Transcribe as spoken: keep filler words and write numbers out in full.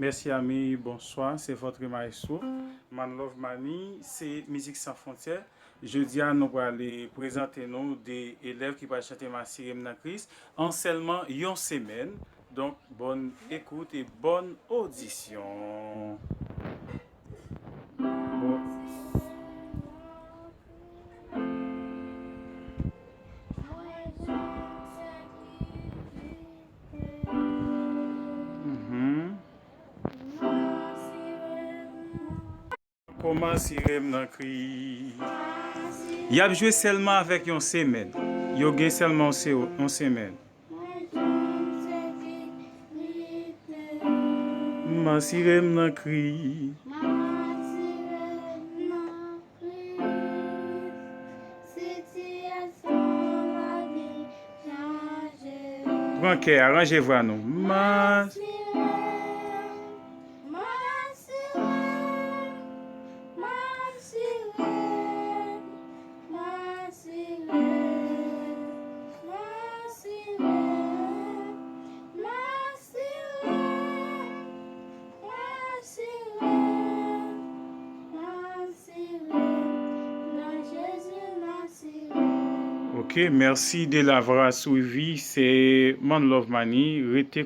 Mèsi ami, bonswa, se votre maestro, Man Love Mani, se Mizik San Fwontyè. Jodi a, nou prale prezante nou de elèv ki pral chante Masire m nan Kris an sèlman yon semèn. Donk, bòn ekout e bòn odisyon. Bon. Mhm. Kòman sirèm nan kri? Y ap jwe sèlman avèk yon semèn. Yo gen sèlman yon se-, yon semèn. Masirem nan kri. Pran kè a, ranje vwa nou. Mas. Ok, mèsi de l'avoir suivi. Se Man Love Mani. Rete